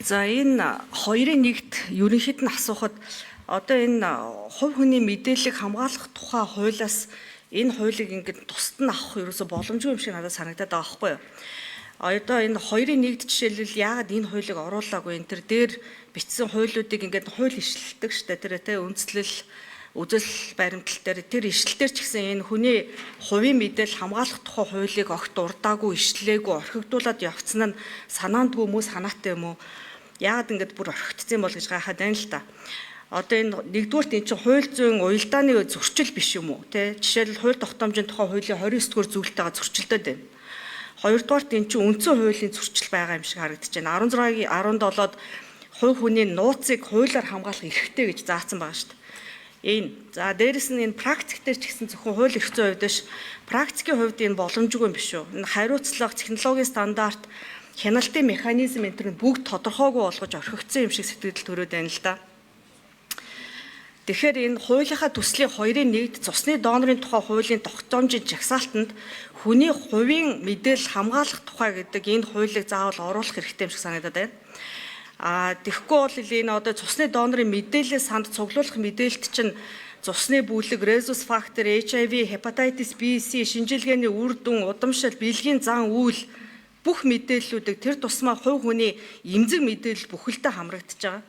За, энэ хоёрын нэгт ерөнхийд нь асуухад одоо энэ хувь хүний мэдээллийг хамгаалах тухай хуулиас энэ хуулийг ингээд тусад нь авах ерөөсө боломжгүй юм шиг надад санагдаад байгаа байхгүй юу? Одоо энэ хоёрын нэгд жишээлбэл яагаад энэ хуулийг оруулаагүй, энэ төр дээр бичсэн хуулиудыг ингээд хууль ишлэлдэг штэ, тэр тэ үндэслэл үзэл баримтлал дээр тэр ишлэл дээр ч гэсэн энэ хүний хувийн мэдээлэл хамгаалах тухай хуулийг огт дурдаагүй, ишлээгүй, орхигдуулаад явцсан нь санаандгүй юм уу, санаатай юм уу? Яагаад ингэж бүр орхигдсон юм бол гэж гайхаад байна л та. Одоо энэ нэгдүгээрт энэ чинь хууль зүйн уялдааны зөрчил биш юм уу? Тэ? Жишээлбэл, хууль тогтоомжийн тухай хуулийн 29 дугаар зүйлтэйгээ зөрчилдөд байна. Хоёрдугаарт энэ чинь үндсэн хуулийн зөрчил байгаа юм шиг харагдаж байна. 16-гийн 17-д хувь хүний нууцыг хуулиар хамгаалах эрхтэй гэж заасан байгаа шүү дээ. Энэ за дээрэс нь энэ практик дээр ч гэсэн зөвхөн хууль эрх зүйн хувьд биш, практикийн хувьд энэ боломжгүй юм биш үү? Энэ хариуцлага, технологийн стандарт, хяналтын механизм энэ төр нь бүгд тодорхойгүй болгож орхигдсон юм шиг сэтгэл төрөөд байна л да. Тэгэхээр энэ хуулийнхаа төслийн хоёрын нэгд цусны донорын тухай хуулийн тогтоомжийн жагсаалтанд хүний хувийн мэдээлэл хамгаалах тухай гэдэг энэ хуулийг заавал оруулах хэрэгтэй юм шиг санагдаад байна. А тэгэхгүй бол энэ одоо цусны донорын мэдээлэл санд цуглуулах мэдээлэлт чинь цусны бүлэг, резус фактор, HIV, гепатитис B, C, шинжилгээний үр дүн, удамшил, бэлгийн зан үйл бүх мэдээллүүдийг тэр тусмаа хувь хүний эмзэг мэдээлэл бүхэлдээ хамрагдаж байгаа.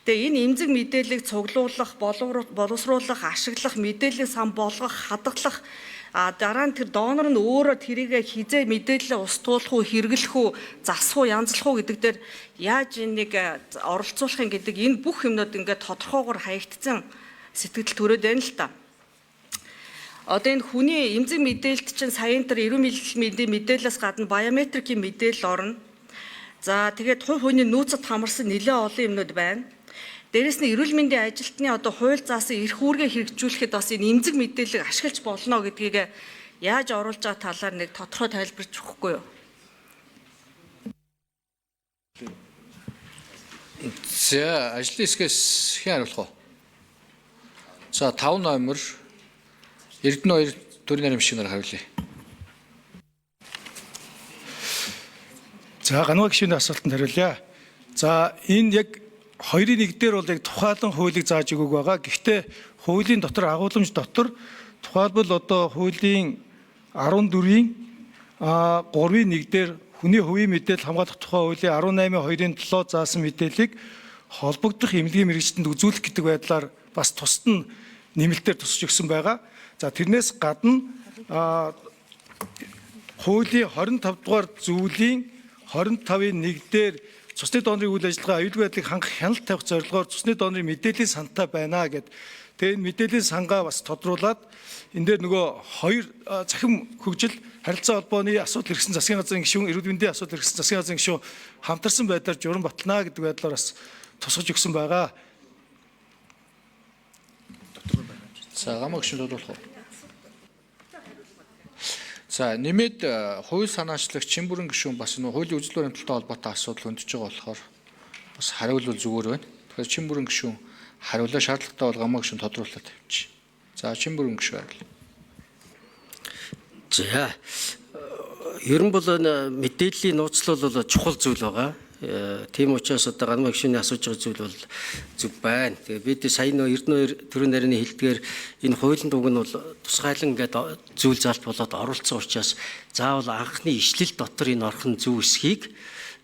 Тэгээ энэ эмзэг мэдээллийг цуглуулах, боловсруулах, ашиглах, мэдээллийн сан болгох, хадгалах, а дараа нь тэр донор нь өөрөө тэрийг хизээ мэдээлэлээ устгуулах уу, хэрэглэх үү, засах уу, янзлах уу гэдэг дээр яаж энийг оролцуулах юм гэдэг энэ бүх юмнууд ингээд тодорхойгоор хаягдсан сэтгэл төрөөд байна л та. Одоо энэ хүний эмзэг мэдээлэлт чинь саяын тэр эрүүл мэндийн мэдээлэлээс гадна биометрикийн мэдээлэл орно. За, тэгээд хувь хүний нөөцөд хамарсан нэлээд олон юмнууд байна. Дээрэс нь эрүүл мэндийн ажилтны одоо хууль заасан эрх үүргээ хэрэгжүүлэхэд бас энэ эмзэг мэдээллийг ашиглаж болно гэдгийг яаж оруулж байгаа талаар нэг тодорхой тайлбарч өгөхгүй юу? За, ажлын хэсгээс хэн хариулах вэ? За, 5 номер Эрдэнэ 2 төрийн нарийн шиг нар хариулъя. За, Ганваа гишүүний асуултанд хариулъя. За, энэ яг хоёрын нэг дээр бол яг тухайлан хуулийг зааж өгөөг байгаа. Гэхдээ хуулийн дотор, агуулмж дотор тухайлбал одоо хуулийн 14-ийн 3-ын 1 дээр хүний хувийн мэдээлэл хамгаалах тухай хуулийн 18-ийн 2-ын 7 заасан мэдээллийг холбогдох эмнэлгийн мэргэжтэнд үзүүлэх гэдэг байдлаар бас тусад нь нэмэлтээр тусч өгсөн байгаа. За, тэрнээс гадна хуулийн 25 дугаар зүйлийн 25-ын 1 дээр цусны донорын үйл ажиллагаа аюулгүй байдлыг хангах хяналт тавих зорилгоор цусны донорын мэдээллийн сантай байна гэд. Тэгээ энэ мэдээллийн сангаа бас тодруулаад энэ дээр нөгөө хоёр цахим хөгжил харилцаа холбооны асуудал хэрэгсэн засгийн газрын гишүүн, эрүүл мэндийн асуудал хэрэгсэн засгийн газрын гишүүн хамтарсан байдлаар журам батлана гэдэг байдлаар бас тусгаж өгсөн байгаа. За, гамаа гишүүн тодруулах уу? За, нэмээд хууль санаачлагч Чимбүрэн гишүүн бас нөө хуулийн үзэл баримталтай холбоотой асуудал хөндөж байгаа болохоор бас хариулвал зүгээр байна. Тэгэхээр Чимбүрэн гишүүн хариулаа, шаардлагатай бол гамаа гишүүн тодруулаад тавьчих. За, Чимбүрэн гишүүн хариул. За, ер нь бол мэдээллийн нууцлал бол чухал зүйл байгаа. Тийм учраас одоо гамаа гишүүний асууж байгаа зүйл бол зөв байна. Тэгээ бид сая нөө Эрдэнэ төрийн нарийн хэлдгээр энэ хуулийн дуг нь бол тусгайлан ингээд зүйл заалт болоод оролцсон учраас заавал анхны ишлэл дотор энэ орхон зөв эсхийг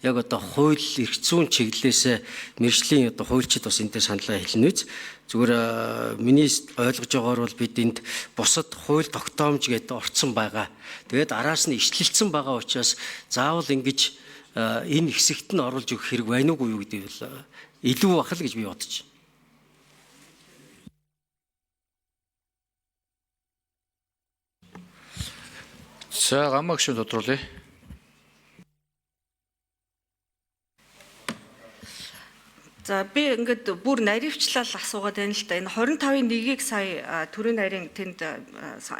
яг одоо хууль эрх зүйн чиглэлээс мэргэжлийн одоо хуульчид бас энэ дээр саналаа хэлнэ үз. Зүгээр миний ойлгож байгаагаар бол бид энд бусад хууль тогтоомж гэдээ орцсон байгаа. Тэгээд араас нь ишлэлцэн байгаа учраас заавал ингэж энэ хэсэгт нь оруулж өгөх хэрэг байна уугүй юу гэдэг бол илүү бах л гэж би бодож байна. За, гамаа гишүүн тодруулъя. За, би ингээд бүр наривчлал асуугаад байна л да. Энэ 25-ын 1-ийг сая төрийн нарийн тэнд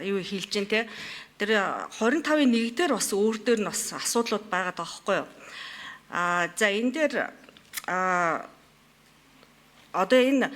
юу хийлж гин те. Тэр 25-ын 1 дээр бас өөр дээр нь бас асуудлууд байгаад байгаа байхгүй юу? А за, энэ дээр одоо энэ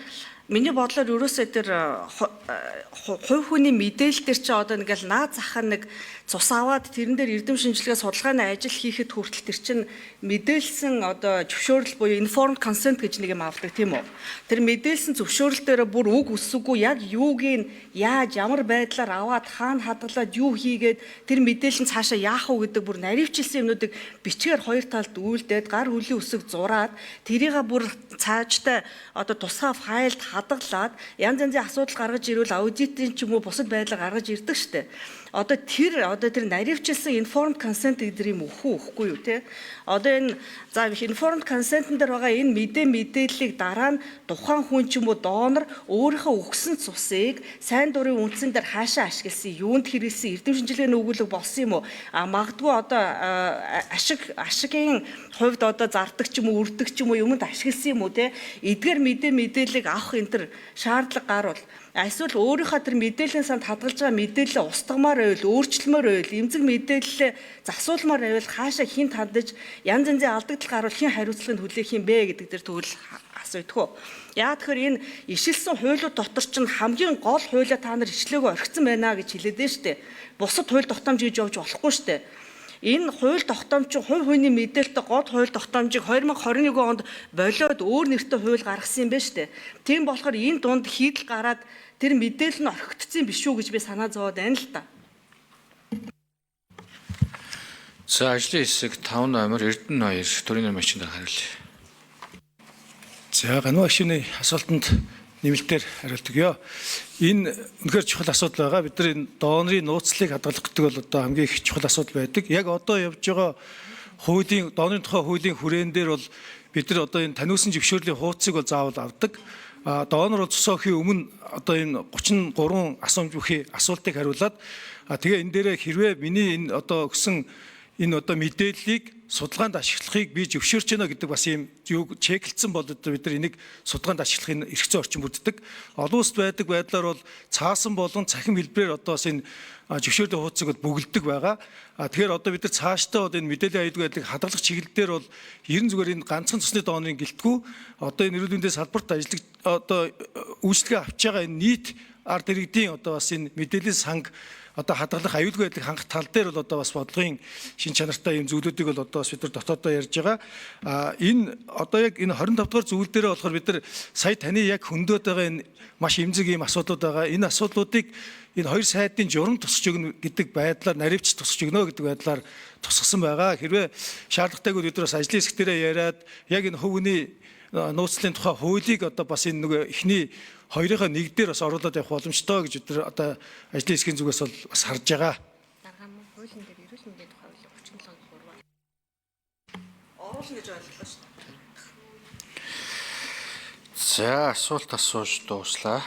Миний бодлоор ерөөсөө тэр хувь хүний мэдээлэл дээр чи одоо ингээл наад зах нэг цус аваад тэрэн дээр эрдэм шинжилгээ судалгааны ажил хийхэд хүртэл тэр чин мэдээлсэн одоо зөвшөөрөл буюу informed consent гэж нэг юм авдаг, тийм үү? Тэр мэдээлсэн зөвшөөрөл дээр бүр үг үсэгүй яг юуг нь яаж ямар байдлаар аваад хаана хадгалаад юу хийгээд тэр мэдээлэл нь цаашаа яах уу гэдэг бүр наривчилсан юмнуудыг бичгээр хоёр талд үйлдээд гар хөлийн үсэг зураад тэрийг бүр цааштай одоо тусгай файлд хадгалаад янз янзын асуудал гаргаж ирвэл аудитын ч юм уу бусад байдлаар гаргаж ирдэг штэ. Одоо тэр наривчилсан informed consent гэдэг юм өгөх үү, өгөхгүй юу, те? Одоо энэ за informed consent дээр байгаа энэ мэдээллийг дараа нь тухайн хүн ч юм уу донор өөрийнхөө өгсөн цусыг сайн дурын үндсэн дээр хаашаа ашигласан, юунд хэрэглэсэн, эрдэм шинжилгээний өгүүлэг болсон юм уу? А магадгүй одоо ашигын хувьд одоо зардаг ч юм уу, үрдэг ч юм уу юмд ашигласан юм уу, те? Эдгээр мэдээллийг авах энэ төр шаардлага гарвал, эсвэл өөрийнхөө тэр мэдээллийн санд хадгалж байгаа мэдээлэлээ устгамаар байвал, өөрчлөмөр байвал, эмзэг мэдээлэлээ засуулмаар байвал хаашаа хэнд хандаж, янз янзын алдагдал гарвал хэн хариуцлагыг хүлээх юм бэ гэдэг дээр тэгвэл асуудаг. Яа тэгэхээр энэ ишилсэн хуулиуд дотор чинь хамгийн гол хуулиа та нар ишлээгөө орхисон байна гэж хэлээд нь штэ. Бусад хууль тогтоомж гэж явж болохгүй штэ. Энэ хууль тогтоомж чинь хувь хүний мэдээлэлтэй гол хууль тогтоомжийг 2021 онд болиод өөр нэртэй хууль гаргасан юм байна штэ. Тийм болохоор энэ дунд хийдэл гараад тэр мэдээлэл нь орхигдсон биш үү гэж би санаа зовоод байна л та. За, ажлын хэсэг 5 номер Эрдэнэ 2 төрийн нэрмийн дээр хариулъя. За, Гануу агшины асуултанд нэмэлтээр хариултгийо. Энэ үнэхээр чухал асуудал байгаа. Бид нар энэ донорын нууцлалыг хадгалах гэдэг бол одоо хамгийн их чухал асуудал байдаг. Яг одоо явж байгаа хуулийн, донорын тухай хуулийн хүрээн дээр бол бид нар одоо энэ таниусан зөвшөөрлийн хуудсыг бол заавал авдаг. А донор бол цусаа өгөхийн өмнө одоо энэ 33 асуумж бүхий асуултыг хариулаад, а тэгээ энэ дээрээ хэрвээ миний энэ одоо өгсөн энэ одоо мэдээллийг судалгаанд ашиглахыг би зөвшөөрч байна гэдэг бас ийм юу check элсэн бол одоо бид нар энийг судалгаанд ашиглахын эрх зүйн орчин бүрддэг. Олон улсад байдаг байдлаар бол цаасан болон цахим хэлбэрээр одоо бас энэ зөвшөөрлийн хуудсыг бол бөглөдөг байгаа. А тэгэхээр одоо бид нар цаашдаа бол энэ мэдээллийн аюулгүй байдлыг хадгалах чиглэл дээр бол ерэн зүгээр энэ ганцхан цусны донорын гэлтгүй одоо энэ эрүүл мэндийн салбарт ажиллаж одоо үйлчилгээ авч байгаа энэ нийт ард иргэдийн одоо бас энэ мэдээллийн санг одоо хадгалах, аюулгүй байдлыг хангах тал дээр бол одоо бас бодлогын шин чанартай юм зүйлүүдийг бол одоо бас бид нар дотоодоо ярьж байгаа. А энэ одоо яг энэ 25 дугаар зүйл дээр болохоор бид нар сая таны яг хөндөд байгаа энэ маш эмзэг ийм асуудлууд байгаа. Энэ асуудлуудыг энэ хоёр сайдын журам тусч өгнө гэдэг байдлаар, наривч тусч өгнө гэдэг байдлаар тусгасан байгаа. Хэрвээ шаардлагатайг бид нар бас ажлын хэсэг дээрээ яриад яг энэ хувийн нууцлалын тухай хуулийг одоо бас энэ нөгөө эхний хоёрынхоо нэг дээр бас оруулаад явах боломжтой гэж бид нар одоо ажлын хэсгийн зүгээс бол бас харж байгаа. Даргаа мөн хуулийн дээр эрүүл мэндийн тухай хуулийн 37-3. Оруулна гэж ойлголоо шүү дээ. За, асуулт асууж дууслаа.